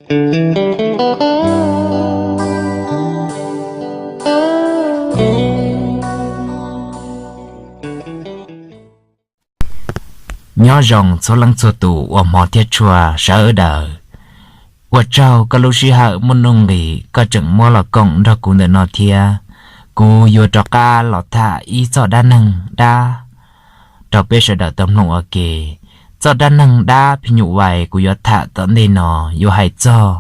Nyob zoo txhua leej txhua tus uas hmov thiab tshua sawv daws. Ua tsaug koj lub sij hawm muaj nuj nqis koj tseem muab los koom nrog kuv ntawm no thiab. Kuv yuav rov qab los tham ib txoj dab neeg dab rau peb sawv daws tau mloog ua ke. Txoj dab neeg dab phim nyuj vais kuv yuav tham tom ntej no yuav hais txog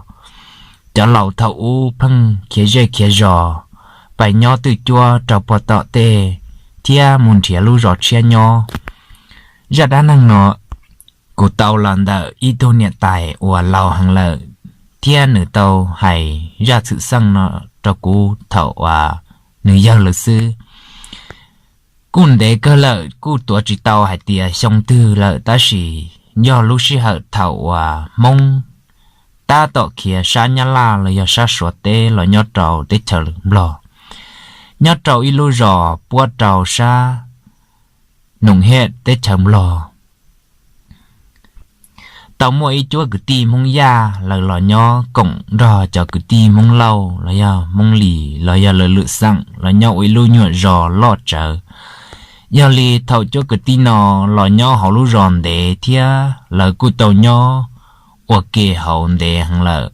cov laus thaum ub pheej khiav zej khiav zos, pais nyob twj cuab rau puag tom tej thiab mus nrhiav lub zos tshiab nyob. Zaj dab neeg no kuv tau los ntawm ib tug niam tais uas laus heev lawm, thiab nws tau hais zaj xwm txheej no rau kuv thaum uas nws yawg lawm xwb. Kuj ntev kawg lawm, kuj tuav tsis tau hais tias xyoo twg lawm, tab sis yog lub sij hawm thaum uas Hmoob tab tom khiav sab Nyab Laj los yog sab Suav teb los nyob rau teb chaws Nplog, nyob rau ib lub zos puab rau sab Noom Hej teb chaws Nplog. Tau muaj ib cuab kwv tij Hmoob Yaj lawv los nyob koom nrog cov kwv tij Hmoob Lauj los yog Hmoob Lis los yog lawv lwm xeem los nyob ua ib lub nyuam zos loj tsawv. Yog li thaum cuab kwv tij no los nyob hauv lub zos ntev thiab lawv kuj tau nyob ua ke hauv ntev heev lawm,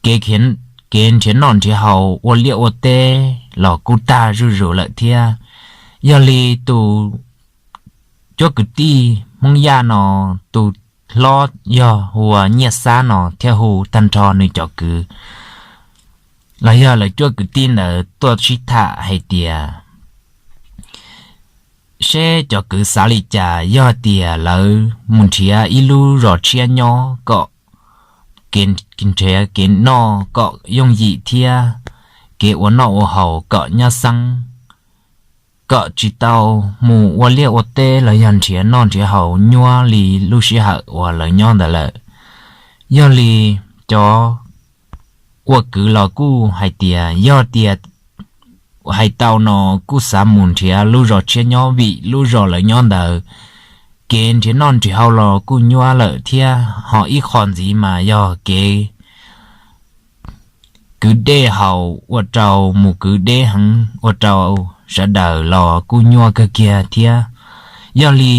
kev nrhiav noj nrhiav haus ua liaj ua teb los kuj tag zuj zus lawm thiab. Yog li tus cuab kwv tij Hmoob Yaj no, tus hlob yog hu ua Nyiaj Xab no thiaj hu tag nrho nws cov kwv los yog lawv cuab kwv tij ntawd tuaj sib tham hais tias seb cov kwv xav li cas, yog tias lawv mus nrhiav ib lub zos tshiab nyob kom kev nrhiav kev noj kom yooj yim thiab kev ua noj ua haus kom nyab xeeb, kom tsis tau mus ua liaj ua teb los yog nrhiav noj nrhiav haus nyuab li lub sij hawm uas lawv nyob ntawd lawm. Yog li cov ua kwv los kuj hais tias yog tias hais tau no kuj xav mus nrhiav lub zos tshiab nyob vim lub zos lawv nyob ntawd kev nrhiav noj nrhiav haus los kuj nyuab lawm thiab ho ib qho ntxiv mas yog kev kwv dej haus ua rau mus kwv deb heev ua rau sawv daws los kuj nyuaj kawg kiag thiab. Yog li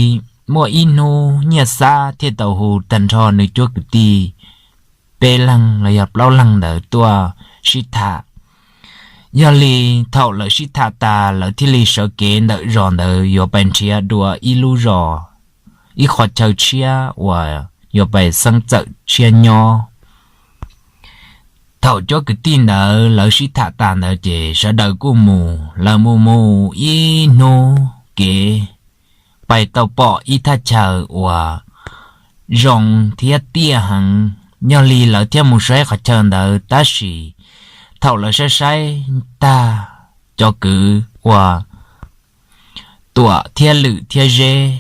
muaj ib hnub Nyiaj Xab thiaj tau hu tag nrho nws cuab kwv tij peb leeg los yog plaub leeg ntawd tuaj sib tham. Yog li thaum lawv sib tham tas lawv thiaj li sawv kev ntawm zos ntawd yuav pais nrhiav dua ib lub zos, ib qhov chaw tshiab uas yuav pais xeeb txawm tshiab nyob. Thaum cuab kwv tij ntawd lawv sib tham tas ntawd ces sawv daws kuj mus, lawv mus mus ib hnub kev pais tau pom ib thaj chaw uas zoo thiab tiaj heev. Yog li lawv thiaj mus saib qhov chaw ntawd tab sis thaum lawv saib saib tag cov kwv uas Tuam thiab Lwm thiab Zeb,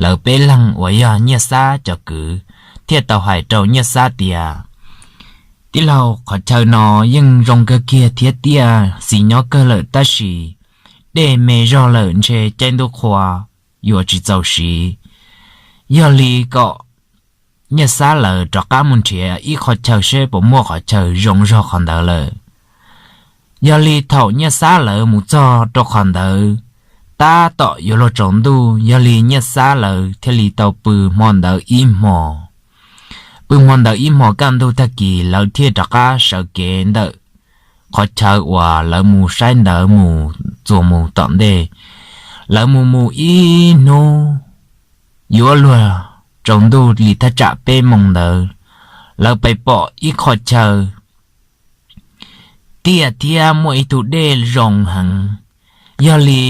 lawv peb leeg uas yog Nyiaj Xab cov kwv thiaj tau hais rau Nyiaj Xab tias, tij laug, qhov chaw no yeej zoo kawg kiag thiab tiaj xis nyob kawg lawm tab sis dej me zog lawm ntshe caij ntuj qhua yuav tsis txaus siv. Yog li kom Nyiaj Xab lawv rov qab mus nrhiav ib qhov chaw seb puas muaj qhov chaw zoo zog qhov ntawd lawm. Yog li thaum Nyiaj Xab lawv mus txog rau qhov ntawd tab tom yuav luag tsaus ntuj, yog li Nyiaj Xab lawv thiaj li tau pw hmo ntawd ib hmos. Pw hmo ntawd ib hmos kaj ntug tag kis lawv thiaj rov qab sawv kev ntawm qhov chaw uas lawv mus saib ntawd mus txuas mus tom ntej. Lawv mus mus ib hnub yuav luag tsaus ntuj li thaj tsam peb moos ntawd, lawv pais pom ib qhov chaw tiaj thiab muaj ib tug dej zoo heev. Yog li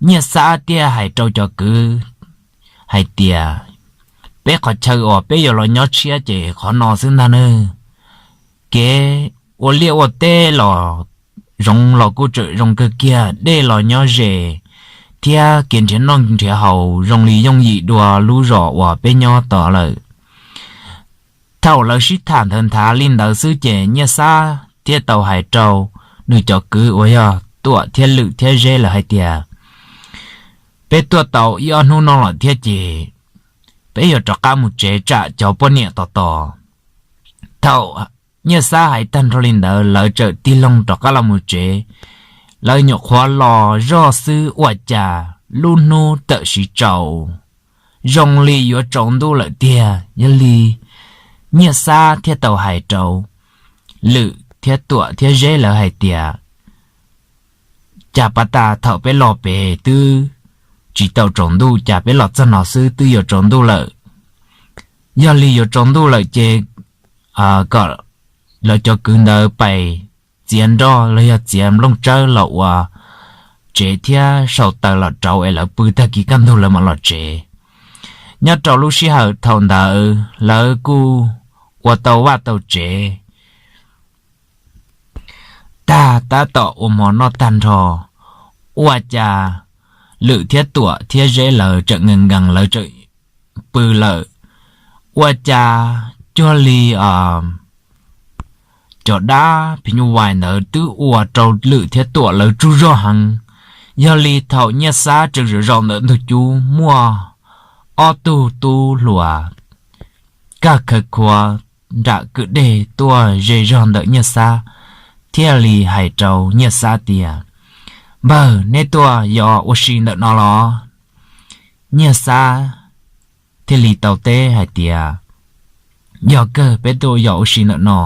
Nyiaj Xab thiaj hais rau cov kwv hais tias, peb qhov chaw uas peb yuav los nyob tshiab ces qhov no xwb ntag nawb. Kev ua liaj ua teb los zoo los kuj tseem zoo kawg kiag, dej los nyob ze thiab kev nrhiav noj nrhiav haus zoo li yooj yim dua lub zos uas peb nyob tod lawm. Thaum lawv sib tham ntawd nthav li ntawd xwb ces Nyiaj Xab thiaj tau hais rau nws cov kwv uas yog Tuam thiab Lwm thiab Zeb lawm hais tias, peb tuaj tau ib ob hnub no lawm thiab ces peb yuav rov qab mus tsev tsam cov poj niam tos tos. Thaum Nyiaj Xab hais tag nrho li ntawd, lawv txawm tig loo rov qab los mus tsev. Lawv nyuam qhuav los zoj xwb ua cas lub hnub txawm siv tsaus, zoo li yuav tsaus ntuj lawm tiag. Yog li Nyiaj Xab thiaj tau hais rau Lwm thiab Tuam thiab Zeb lawv hais tias, Cas pas tas thaum peb los pem twb tsis tau tsaus ntuj, cas peb los txog no xwb twb yuav tsaus ntuj lawm. Yog li yuav tsaus ntuj lawm ces kom lawv cov kwv ntawd pais txiav nroj los yog txiav nplooj tsawb los ua tsev thiab sau taws los rauv es lawv pw tag kis kaj ntug lawv mam los tsev. Nyob rau lub sij hawm thaum ntawd lawv kuj ua tau vaj tau tsev tag, tab tom ua hmo noj tag nrho, ua cas Lwm thiab Tuam thiab Zeb lawv tseem nkees nkees lawv tseem pw lawm. Ua cas cuag li cov dab phim nyuj vais ntawd twb ua rau Lwm thiab Tuam lawv tsaug zog heev. Yog li thaum Nyiaj Xab tseem zaum zaum ntawm ntug cub muaj ob tug tub hluas kaj khawv khuav nram kwj deg tuaj ze zog ntawm Nyiaj Xab, thiaj li hais rau Nyiaj Xab tias, Npawg, neb tuaj yos ua si ntawm no los? Nyiaj Xab thiaj li tau teb hais tias, Yog kawg, peb tuaj yos ua si ntawm no.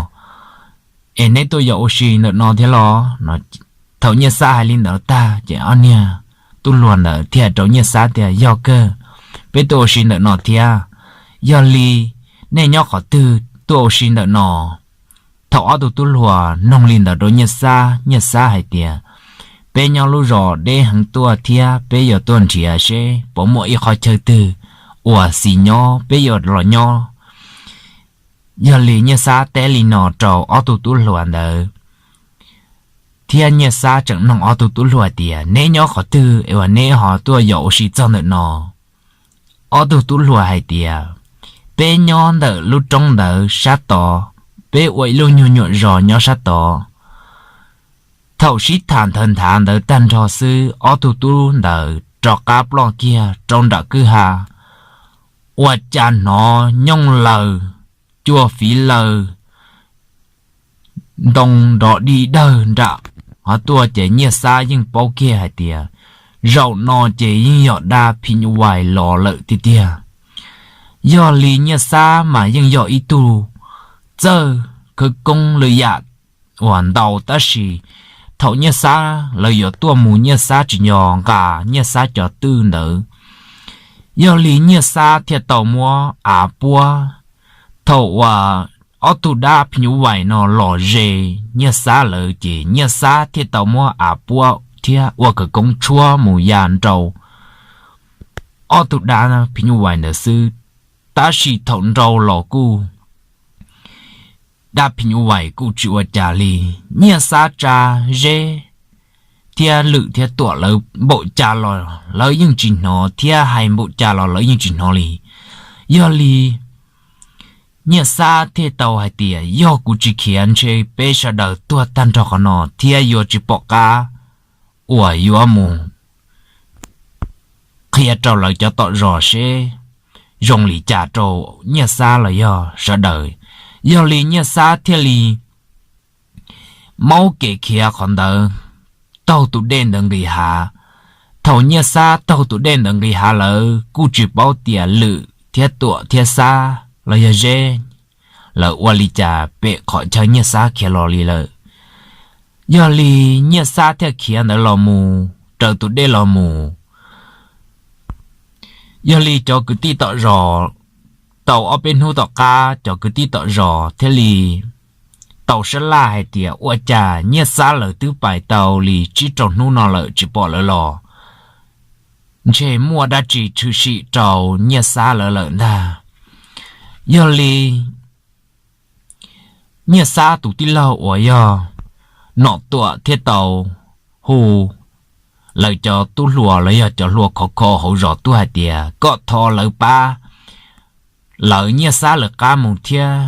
Es neb tuaj yos ua si ntawm no thiab los? Thaum Nyiaj Xab hais li ntawd tag ces ob niag tub hluas ntawd thiaj hais rau Nyiaj Xab tias, Yog kawg, peb tuaj ua si ntawm no thiab. Yog li nej nyob qhov twg tuaj ua si ntawm no? Thaum ob tug tub hluas noog li ntawd rau Nyiaj Xab, Nyiaj Xab hais tias, Peb nyob lub zos deb heev tuaj thiab peb yuav tuaj nrhiav seb puas muaj ib qhov chaw twg uas xis nyob peb yuav los nyob. Yog li Nyiaj Xab teb li no rau ob tug tub hluas ntawd, thiab Nyiaj Xab tseem noog ob tug tub hluas tias, Neb nyob qhov twg es uas neb ho tuaj yos ua si txog ntawm no? Ob tug tub hluas hais tias, Peb nyob ntawm lub roob ntawd sab tod, peb ua ib lub nyuag nyuam zos nyob sab tod. Thaum sib tham ntawv nthav ntawd tag nrho xwb, ob tug tub ntawd rov qab ploj kiag rau nram kwj ha. Ua cas hnov nyooj laws, cua fiv laws, ntoo nrov dig dawg nram ho tuaj ces Nyiaj Xab yeej paub kiag hais tias, Zaum no ces yeej yog dab phim nyuj vais los lawm tiag tiag. Yog li Nyiaj Xab mas yeej yog ib tug txawj khawv koob lwm yam uas ntau, tab sis thaum Nyiaj Xab lawv yuav tuaj mus Nyiaj Xab tsis nco nqa Nyiaj Xab cov twj ntawd. Yog li Nyiaj Xab thiaj tau muab av puab. Thaum uas ob tug dab phim nyuj vais no los ze Nyiaj Xab lawv ces Nyiaj Xab thiaj tau muab av puab thiab ua khawv koob tshuab mus ya nrau ob tug dab phim nyuj vais ntawd xwb. Tab sis thaum nrau los kuj dab phim nyuj vais kuj tsis ua cas li. Nyiaj Xab tsa Zeb thiab Lwm thiab Tuam lawv npaum cas los lawv yeej tsis hnov, thiab hais npaum cas los lawv yeej tsis hnov li. Yog li Nyiaj Xab thiaj tau hais tias, Yog kuv tsis khiav ntshe peb sawv daws tuag tag nrho qhov no thiab yuav tsis pom qab uas yuav mus qhia rau lawv cov tom zos seb zoo li cas rau Nyiaj Xab los yog sawv daws. Yog li Nyiaj Xab thiaj li maub kev khiav qhov ntawd taug tus dej ntawd nqis hav. Thaum Nyiaj Xab taug tus dej ntawd nqis hav lawm kuj tsis paub tias Lwm thiab Tuam thiab Xab los yog Zeb lawv ua li cas pem qhov chaw Nyiaj Xab khiav los li lawm. Yog li Nyiaj Xab thiaj khiav ntawd los mus raws tus dej los mus. Yog li cov kwv tij tom zos, tau ob peb hnub tom qab cov kwv tij tom zos thiaj li tau sab laj hais tias, Ua cas Nyiaj Xab lawv twb pais tau li tsib rau hnub no lawm tsis pom lawv los? Ntshe muaj dab tsi tshwm sim rau Nyiaj Xab lawv lawm ntag. Yog li Nyiaj Xab tus tij laug uas yog Nom Tuam thiaj tau hu lawv cov tub hluas los yog cov hluas khov kho hauv zos tuaj hais tias, Kom thov lawv pab lawv Nyiaj Xab lawv qab mus thiab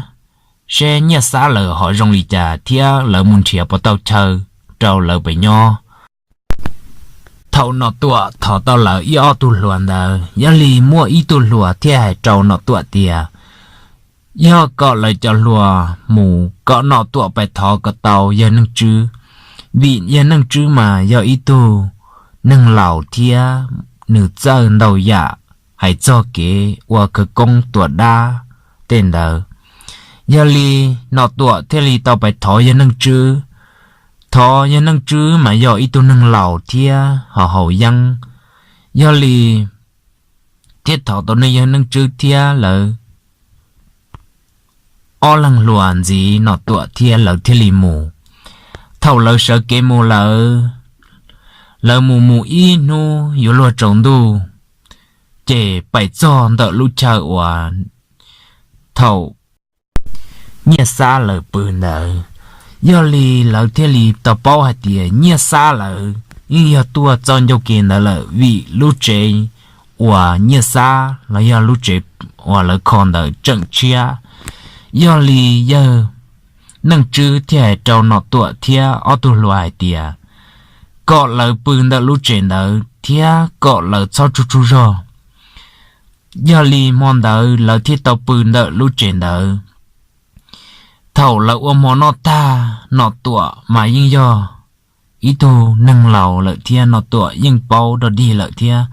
seb Nyiaj Xab lawv ho zoo li cas thiab lawv mus nrhiav puas tau chaw rau lawv pem nyob. Thaum Nom Tuam thov tau lawv ib ob tug hluas ntawd, yog li muaj ib tug hluas thiaj hais rau Nom Tuam tias, yog kom lawv cov hluas mus kom Nom Tuam pais thov kom tau yawg Neej Tswb, vim yawg Neej Tswb mas yog ib tug neeg laus thiab nws txawj ntau yam hais txog kev ua khawv koob tua dab tej ntawd. Yog li Nom Tuam thiaj li tau pais thov yawg Neej Tswb. Thov yawg Neej Tswb mas yog ib tug neeg laus thiab ho haus yeeb. Yog li thiaj thov tau yawg Neej Tswb thiab lawv ob leeg hluas ntxiv Nom Tuam thiab lawv thiaj li mus. Thaum lawv sawv kev mus lawm, lawv mus mus ib hnub yuav luag tsaus ntuj, ces pais txog ntawm lub chaw uas thaum Nyiaj Xab lawv pw ntawd. Yog li lawv thiaj li tau paub hais tias Nyiaj Xab lawv yeej yog tuaj txoj ncauj ke ntawd lawm, vim lub tsev uas Nyiaj Xab los yog lub tsev uas lawv kho ntawd tseem tshiab. Yog li yawg Neej Tswb thiaj hais rau Nom Tuam thiab ob tug hluas hais tias kom lawv pw ntawm lub tsev ntawd thiab kom lawv txhob tsuj tsuj zog. Yog li hmo ntawd lawv thiaj tau pw ntawm lub tsev ntawd. Thaum lawv ua hmo noj tag, Nom Tuam mas yeej yog ib tug neeg laus lawm thiab Nom Tuam yeej paub dog dig lawm thiab.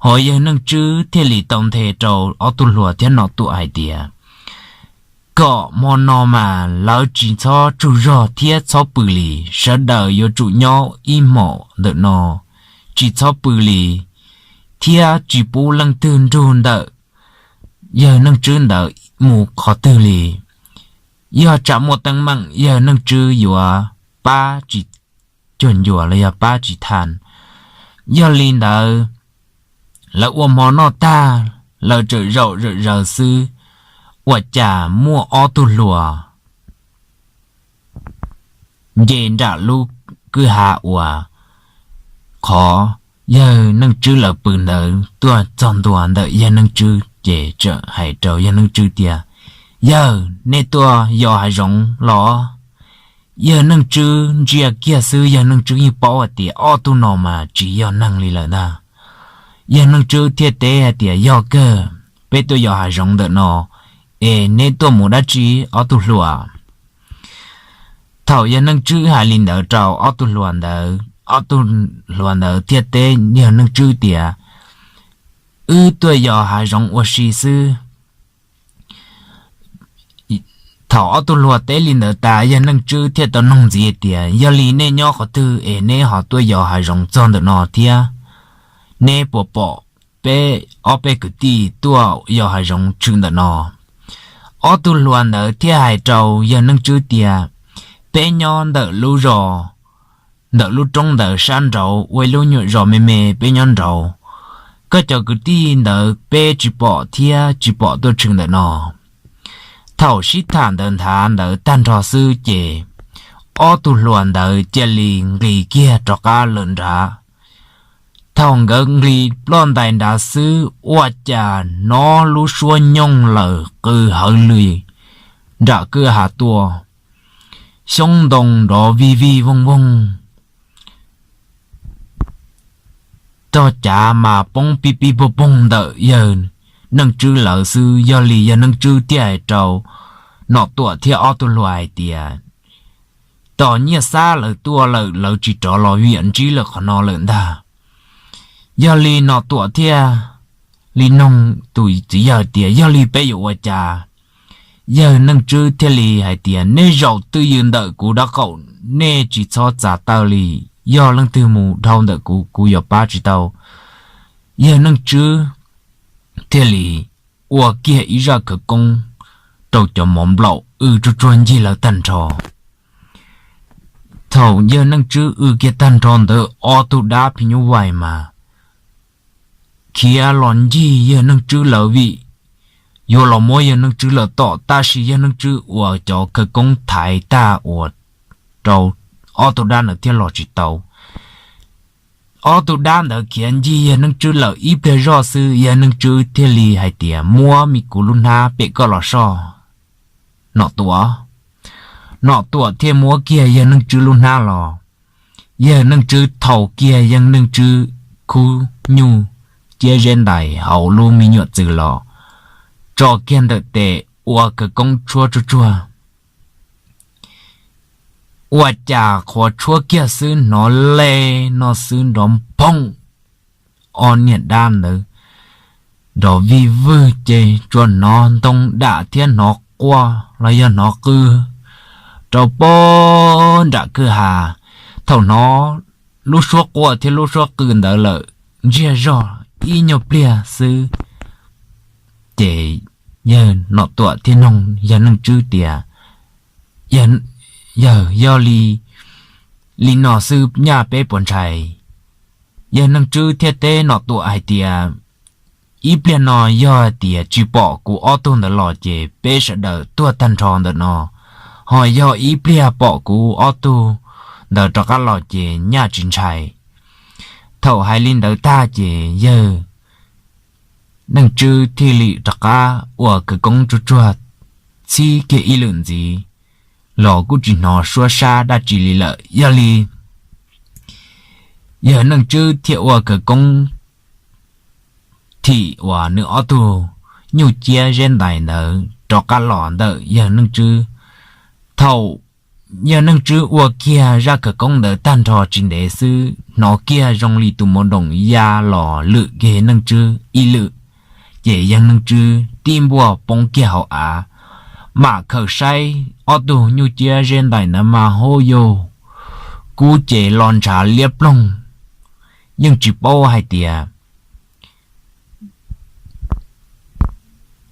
Ho yawg Neej Tswb thiaj li tau nthe rau ob tug hluas thiab Nom Tuam hais tias kom hmo no mas lawv tsis txhob tsuj zog thiab txhob pw li, sawv daws yuav tsum nyob ib hmos ntawm no, tsis txhob pw li, thiab tsis pub leej twg nrug ntawm yawg Neej Tswb ntawd mus qhov twg li. Yog tsam muaj teeb meem yawg Neej Tswb yuav pab tsis cuag ncua los yog pab tsis tha. Yog li ntawd, lawv ua hmo noj tag, lawv tseem zaum zom zaws xwb, ua cas muaj ob tug hluas nce nram lub kwj ha uas qhov yawg Neej Tswb lawv pw ntawd tuaj txog ntua ntawm yawg Neej Tswb ces tseem hais rau yawg Neej Tswb tias, Yawg, nej tuaj yos hav zoov los? Yawg Neej Tswb ntsia kiag xwb yawg Neej Tswb yeej paub hais tias ob tug no mas tsis yog neeg li lawm ntag. Yawg Neej Tswb thiaj teb hais tias, Yog kawg, peb tuaj yos hav zoov ntawm no, es neb tuaj mus dab tsi ob tug hluas? Thaum yawg Neej Tswb hais li ntawd rau ob tug hluas ntawd, ob tug hluas ntawd thiaj teb yawg Neej Tswb tias, Wb tuaj yos hav zoov ua si xwb. Thaum ob tug hluas teb li ntawd tas, yawg Neej Tswb thiaj tau noog ntxiv tias, Yog li nej nyob qhov twg es neb ho tuaj yos hav zoov txog ntawm no thiab? Neb puas pom peb ob peb kwv tij tuaj yos hav zoov tshwm ntawm no? Ob tug hluas ntawd thiaj hais rau yawg Neej Tswb tias, Peb nyob ntawm lub zos, ntawm lub roob ntawd sab nraud, ua ib lub nyuam zos me me peb nyob nraud. Koj cov kwv tij ntawd peb tsis pom thiab tsis pom tuaj tshwm ntawm no. Thaum sib tham ntawd nthav ntawd tag nrho xwb ces ob tug hluas ntawd cia li nqis kiag rov qab lawm nrad. Thaum nkawd nqis ploj ntais nrad xwb ua cas hnov lub suab nyooj lawm qw hawv lwm nram kwj ha tuaj, xyoob ntoo nrov vij vij voog voog, tog cav mas poob pib pib poog poog ntawm yawg Neej Tswb lawv xwb. Yog li yawg Neej Tswb thiaj hais rau Nom Tuam thiab ob tug hluas hais tias, Tos Nyiaj Xab lawv tuaj lawm, lawv tsis rov los vim ntsib lawm qhov no lawm ntag. Yog li Nom Tuam thiaj li noog tus txiv yawg tias, Yog li peb yuav ua cas? Yawg Neej Tswb thiaj li hais tias, Nej zaum twj ywm ntawm kuv dab qaum, nej tsis txhob txav taw li. Yog leej twg mus dhau ntawm kuv, kuv yuav pab tsis tau. Yawg Neej Tswb thiaj li ua kiag ib zaj khawv koob rau cov mov nplaum w tsuag tsuag ncig lawv tag nrho. Thaum yawg Neej Tswb w kiag tag nrho ntawd ob tug dab phim nyuj vais mas khiav los ncig yawg Neej Tswb lawv vim yuav los muab yawg Neej Tswb lawv tom, tab sis yawg Neej Tswb uas cov khawv koob thaiv tag ua rau ob tug dab ntawd thiaj los tsis tau. Ob tug dab ntawd khiav ncig yawg Neej Tswb lawm ib pliag zoj xwb, yawg Neej Tswb thiaj li hais tias, Muab me kuv lub hnab pem koj los soj, Nom Tuam. Nom Tuam thiaj muab kiag yawg Neej Tswb lub hnab los. Yawg Neej Tswb thau kiag yawg Neej Tswb khub nyuj ciab zeb ntais hauv lub me nyuam txwm los tso kiag ntawm tes, ua khawv koob tshuab tsuag tsuag. Ua cas qhuav tshuab kiag xwb hnov le no xwb nrov phooj, ob niag dab ntawd nrov vij vwg ces tsuas hnov ntoo dam thiab hnov quaj los yog hnov qw rau pem nram kwj ha. Thaum hnov lub suab quaj thiab lub suab qw ntawd lawm, ntsiag zog ib nyuag pliag xwb, ces yawg Nom Tuam thiaj noog yawg Neej Tswb tias, Yawg, yog li, li no xwb nyaj peb puas ntshai? Yawg Neej Tswb thiaj teb Nom Tuam hais tias, Ib pliag no yog tias tsis pom kuv ob tug ntawd los ces peb sawv daws tuag tag nrho ntawm no, ho yog ib pliag pom kuv ob tug ntawd rov qab los ces nyaj tsis ntshai. Thaum hais li ntawd tag ces yawg Neej Tswb thiaj li rov qab ua khawv koob tsuag tsuag txhib kiag ib lwm ntxiv los kuj tsis hnov suab sab dab tsi li lawm. Yog li yawg Neej Tswb thiaj ua khawv koob thim uas nws ob tug nyuj ciab zeb ntais ntawd rov qab los ntawm yawg Neej Tswb. Thaum yawg Neej Tswb ua kiag zaj khawv koob ntawd tag nrho tsis ntev xwb, hnov kiag zoo li tus mus doom ya los lwm kiag Neej Tswb ib lwm, ces yawg Neej Tswb tib npuaj poob kiag hauv av, mam khaws saib ob tug nyuj ciab zeb ntais ntawd mas hauj yug kub ces los ntshav liab ploog, yeej tsis paub hais tias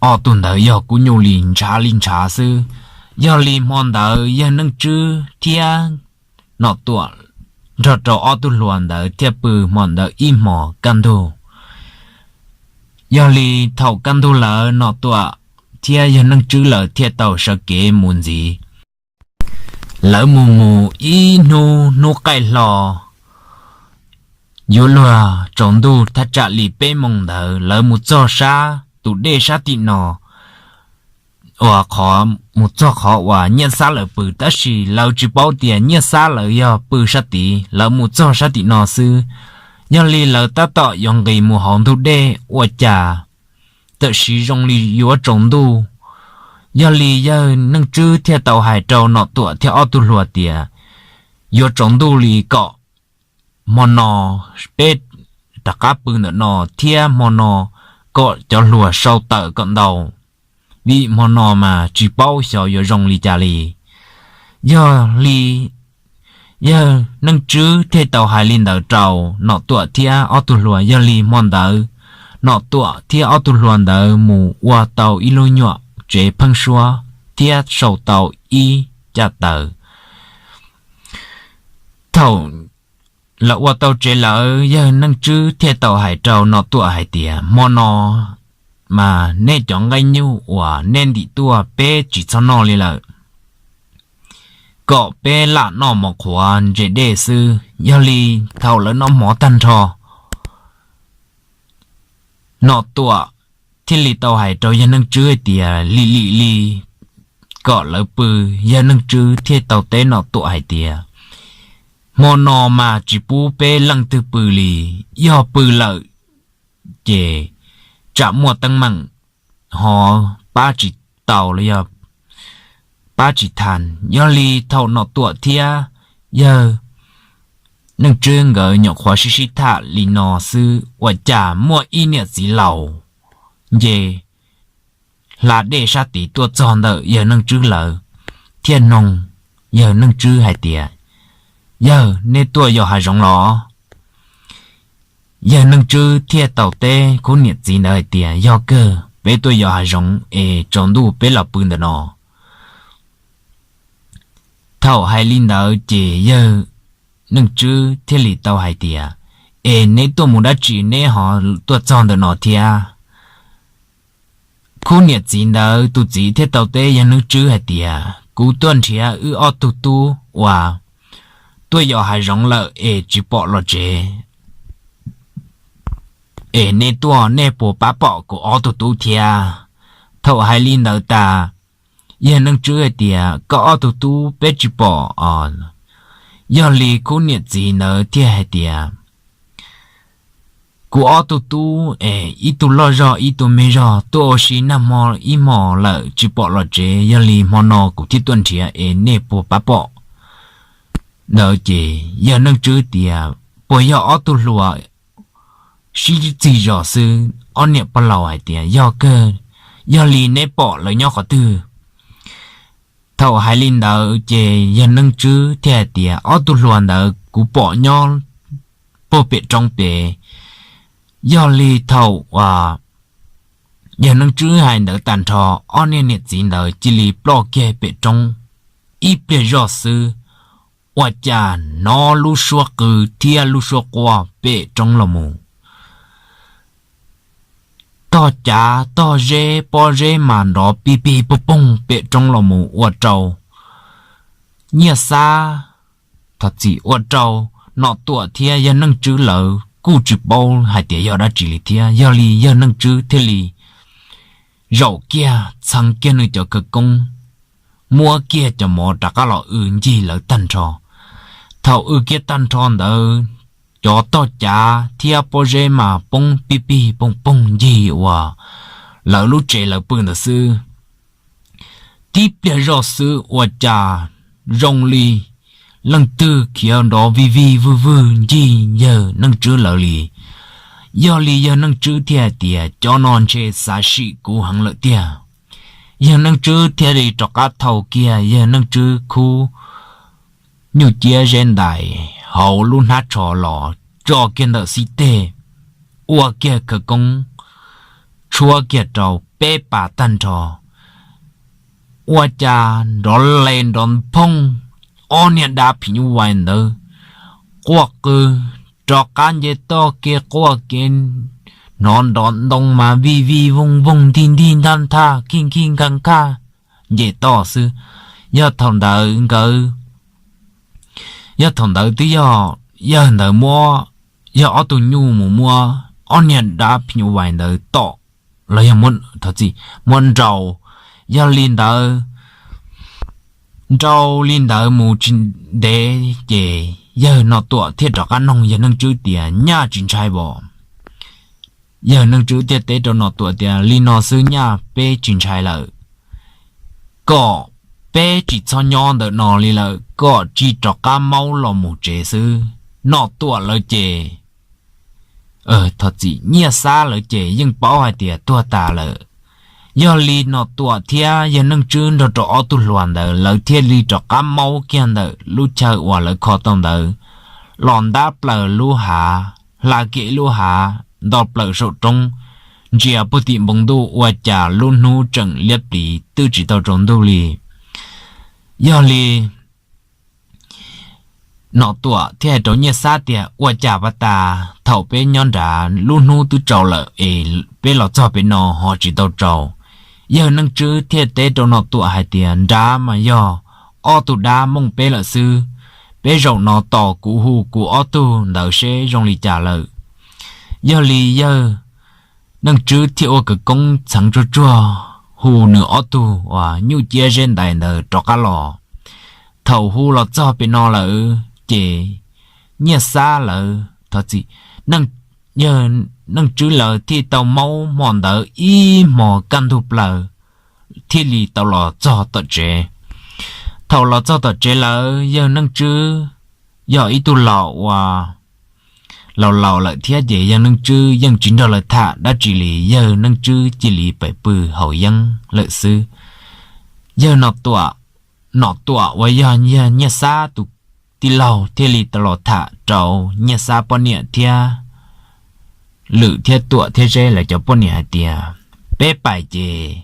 ob tug ntawd yog kub nyuj li, ntshav li ntshav xwb. Yog li hmo ntawd yawg Neej Tswb thiab Nom Tuam nrog rau ob tug hluas ntawd thiaj pw hmo ntawd ib hmos kaj ntug. Yog li thaum kaj ntug lawm Nom Tuam thiab yawg Neej Tswb lawv thiaj tau sawv kev mus ntxiv. Lawv mus mus ib hnub, hnub qaij hlo yuav luag tsaus ntuj thaj tsam li peb moos ntawd lawv mus txog sab tus dej sab tim no, uas qhov, mus txog qhov uas Nyiaj Xab lawv pw, tab sis lawv tsis paub tias Nyiaj Xab lawv yog pw sab tid, lawv mus txog sab tim no xwb. Yog li lawv tab tom yuav nqis mus hauv ntug dej ua cas tam sim zoo li yuav tsaus ntuj. Yog li yawg Neej Tswb thiaj tau hais rau Nom Tuam thiab ob tug hluas tias, Yuav tsaus ntuj li, kom hmo no peb rov qab pw ntawm no thiab hmo no kom cov hluas sau tawm kom ntau, vim hmo no mas tsis paub xyov yuav zoo li cas li. Yog li yawg Neej Tswb thiaj tau hais li ntawd rau Nom Tuam thiab ob tug hluas. Yog li hmo ntawd Nom Tuam thiab ob tug hluas ntawd mus ua tau ib lub nyuam tsev pheeb suab thiab sau tau ib caj taws. Thaum lawv ua tau tsev lawm, yawg Neej Tswb thiaj tau hais rau Nom Tuam hais tias, Hmo no mas nej cov nqaij nyuj uas nej ntim tuaj peb tsis txhob noj li lawm, kom peb lam noj mov qhuav ntse dej xwb. Yog li thaum lawv noj mov tag nrho, Nom Tuam thiaj li tau hais rau yawg Neej Tswb hais tias, Lim lim li kom lawv pw. Yawg Neej Tswb thiaj tau teb Nom Tuam hais tias, Hmo no mas tsis pub peb leej twg pw li, yog pw lawm ces tsam muaj teeb meem ho pab tsis tau los yog pab tsis tau. Yog li thaum Nom Tuam thiab yawg Neej Tswb nkawd nyuam qhuav sib sib tham li no xwb, ua cas muaj ib niam txiv laus nce hla dej sab tid tuaj txog ntawm yawg Neej Tswb lawv, thiaj noog yawg Neej Tswb hais tias, Yawg, neb tuaj yos hav zoov los? Yawg Neej Tswb thiaj tau teb khub niam txiv ntawd hais tias, Yog kawg, peb tuaj yos hav zoov es tsaus ntuj peb los pw ntawm no. Thaum hais li ntawd ces yawg Neej Tswb thiaj li tau hais tias, Es neb tuaj mus dab tsi neb ho tuaj txog ntawm no thiab? Khub niam txiv ntawd tus txiv thiaj tau teb yawg Neej Tswb hais tias, Kuv tuaj nrhiav wb ob tug tub uas tuaj yos hav zoov lawm es tsis pom los tsev, es nej tuaj nej puas pab pom kuv ob tug tub thiab? Thaum hais li ntawd tas, yawg Neej Tswb hais tias, Koj ob tug tub peb tsis pom os. Yog li khub niam txiv ntawd thiaj hais tias, kuv ob tug tub es ib tug loj zog ib tug me zog tuaj ua si nag hmo ib hmos lawm tsis pom los tsev, yog li hmo no kuv thiaj tuaj nrhiav es nej puas pab pom. Ntawd ces yawg Neej Tswb tias, puas yog ob tug hluas sib txig zos xwb? Ob niam pog laus hais tias, yog kawg, yog li neb pom lawv nyob qhov twg? Thaum hais li ntawd ces yawg Neej Tswb thiaj hais tias, ob tug hluas ntawd kuv pom nyob puag pem roob pem. Yog li thaum yawg Neej Tswb hais ntawd tag nrho, ob niag niam txiv ntawd cia li ploj kiag pem roob. Ib pliag zoj xwb, ua cas hnov lub suab qw thiab lub suab quaj pem roob los mus. Tog cav tog zeb pob zeb mas nrov pig pig poog poog pem roob los mus ua rau Nyiaj Xab, thov txim, ua rau Nom Tuam thiab yawg Neej Tswb lawv kuj tsis paub hais tias yog dab tsi li thiab. Yog li yawg Neej Tswb thiaj li zaum kiag txheev kiag nws cov khawv koob, muab kiag cov mov rov qab los w ncig lawv tag nrho. Thaum w kiag tag nrho ntawd, cov tog cav thiab pob zeb mas poob pig pig poog poog ncig uas lawv lub tsev lawv pw ntawd xwb. Tib pliag zoj xwb ua cas zoo li leej twg khiav nrov vij vij vwj vwj ncig yawg Neej Tswb lawv li. Yog li yawg Neej Tswb thiaj hais tias, cov no ntshe xav sim kuv heev lawm tiag. Yawg Neej Tswb thiaj li rov qab thau kiag yawg Neej Tswb khub nyuj ciab zeb ntais hauv lub hnab tsho los tso kiag ntawm xib teg, ua kiag khawv koob tshuab kiag rau peb pas tag nrho, ua cas nrov le nrov phooj, ob niag dab phim nyuj vais ntawd quaj qw, rov qab nce toj kev quaj kev, hnov nrov ntoo mas vij vij voog voog ntig ntig ntaj nthaj khij khij nkaj nkaj nce toj xwb. Yog thaum ntawd nkawd, yog thaum ntawd twb yog yawg ntawd muab, yog ob tug nyuj mus muab ob niag dab phim nyuj vais ntawd tom los yog, thov txim, muab nrau. Yog li ntawd, nrau li ntawd mus tsis ntev ces yawg Nom Tuam thiaj rov qab noog yawg Neej Tswb tias, nyaj tsis ntshai os? Yawg Neej Tswb thiaj teb rau Nom Tuam tias, li no xwb nyaj, peb tsis ntshai lawm, kom peb tsis txhob nyob ntawm no li lawm, kom tsis rov qab maub los mus tsev xwb. Nom Tuam lawv ces, thov txim, Nyiaj Xab lawv ces yeej paub hais tias tuag tas lawm. Yog li Nom Tuam thiab yawg Neej Tswb nrog rau ob tug hluas ntawd lawv thiaj li rov qab maub kiag ntawm lub chaw uas lawv kho tau ntawd los ntab plaws lub hav, hla kiag ib lub hav nto plaws saum roob, ntsia puag tim npoo ntuj ua cas lub hnub tseem liab pliv twb tsis tau tsaus ntuj li. Yog li Nom Tuam thiaj hais rau Nyiaj Xab tias, ua cas pas tas thaum peb nyob nrad lub hnub twb tsaus lawm es peb los txog pem no ho tsis tau tsaus? Yawg Neej Tswb thiaj teb rau Nom Tuam hais tias, nrad mas yog ob tug dab mooj peb lawm xwb, peb zaum no tos kuv hu kuv ob tug ntawd seb zoo li cas lawm. Yog li yawg Neej Tswb thiaj ua khawv koob txheev tsuag tsuag hu nws ob tug uas nyuj ciab zeb ntais ntawd rov qab los. Thaum hu los txog pem no lawm ces Nyiaj Xab lawv, thov txim, Neej Tswb lawv thiaj tau maub hmo ntawd ib hmos kaj ntug plaws thiaj li tau los txog tom tsev. Thaum los txog tom tsev lawm yawg Neej Tswb yog ib tug laus uas laus laus lawm thiab ces yawg Neej Tswb yeej tsis nrog lawv tham dab tsi li, yawg Neej Tswb cia li pem pw haus yeeb lawm xwb. Yawg Nom Tuam, Nom Tuam uas yog Nyiaj Xab tus tij laug thiaj li tau los tham rau Nyiaj Xab poj niam thiab Lwm thiab Tuam thiab Zeb lawv cov poj niam hais tias, peb pais ces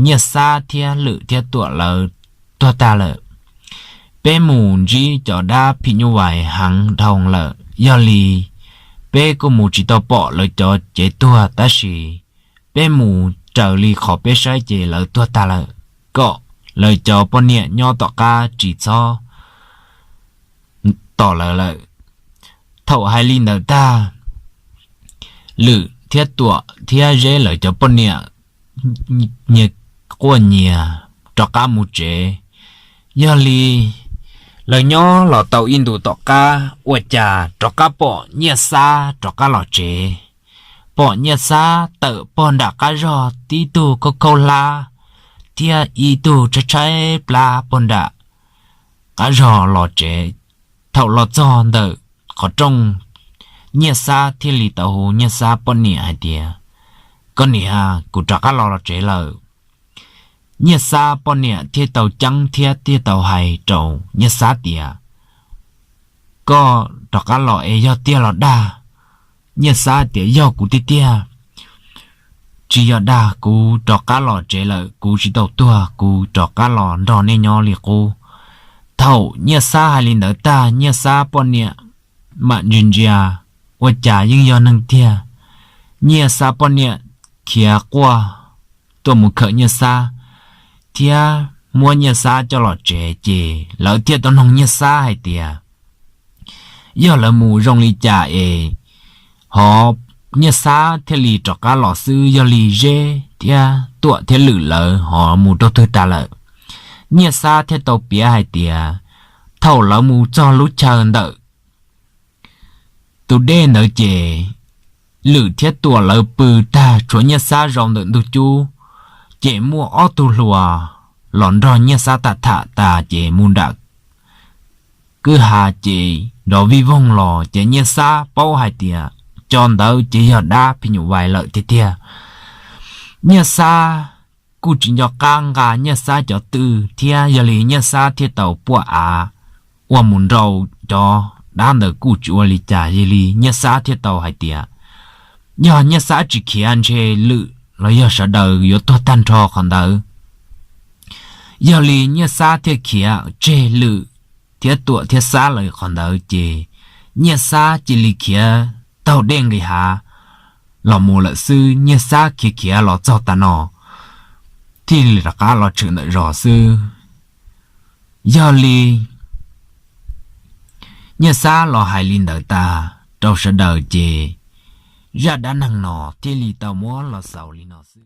Nyiaj Xab thiab Lwm thiab Tuam lawv tuag tag lawm. Peb mus ntsib cov dab phim nyuj vais heev dhau lawm, yog li peb kuj mus tsis tau pom lawv cov cev tuag, tab sis peb mus raws li qhov peb saib ces lawv tuag tag lawm, kom lawv cov poj niam nyob tom qab tsis txhob tos lawv lawm. Thaum hais li ntawd tag, Lwm thiab Tuam thiab Zeb lawv cov poj niam nyias quaj nyias rov qab mus tsev. Yog li Lawv nyob los tau ib ntus tom qab, ua cas rov qab pom Nyiaj Xab rov qab los tsev. Pom Nyiaj Xab tawm pog nram qab zog tib tug khaub khaub hlab thiab ib tug tshaib tshaib plab pog nram qab zog los tsev. Thaum los txog ntawm qhov rooj, Nyiaj Xab thiaj li tau hu Nyiaj Xab poj niam hais tias, Koj niam, kuv rov qab los los tsev lawm. Nyiaj Xab poj niam thiaj tau ceeb thiab thiaj tau hais rau Nyiaj Xab tias, Koj rov qab los es yog tiag los dag? Nyiaj Xab tias, Yog kuv tiag tiag. Tsis yog dag, kuv rov qab los tsev lawm, kuv tsis tau tuag, kuv rov qab los nrog nej nyob li qub. Thaum Nyiaj Xab hais li ntawd tag, Nyiaj Xab poj niam mam ntsia ntsia, ua cas yeej yog neeg tiag. Nyiaj Xab poj niam khiav quaj tuaj mus khawm Nyiaj Xab thiab muab Nyiaj Xab coj los tsev, ces lawv thiaj tau noog Nyiaj Xab hais tias, Yog lawv mus zoo li cas es ho Nyiaj Xab thiaj li rov qab los xwb, yog li Zeb thiab Tuam thiab Lwm lawv ho mus rau twg tas lawm? Nyiaj Xab thiaj tau piav hais tias, thaum lawv mus txog lub chaw ntawm tus dej ntawd ces Lwm thiab Tuam lawv pw tag, tshuav Nyiaj Xab zaum ntawm ntug cub, ces muaj ob tug hluas los nrog Nyiaj Xab tham tham tas ces mus nram kwj ha ces nrov vij voog los, ces Nyiaj Xab paub hais tias cov ntawd ces yog dab phim nyuj vais lawm tiag tiag. Nyiaj Xab kuj tsis nco qab nqa Nyiaj Xab cov twj thiab, yog li Nyiaj Xab thiaj tau puaj av ua mus nrau cov dab ntawd kuj tsis ua li cas, yog li Nyiaj Xab thiaj tau hais tias, yog Nyiaj Xab tsis khiav ntshe Lwm los yog sawv daws yuav tuag tag nrho qhov ntawd. Yog li Nyiaj Xab thiaj khiav tseg Lwm thiab Tuam thiab Xab lawv qhov ntawd, ces Nyiaj Xab cia li khiav taug dej nqis hav los mus lawm xwb. Nyiaj Xab khiav khiav los txog tas no thiaj li rov qab los tshwm ntawm zos xwb. Yog li Nyiaj Xab los hais li ntawd tas rau sawv daws, ces zaj dab neeg no thiaj li tau muab los xaus li no xwb.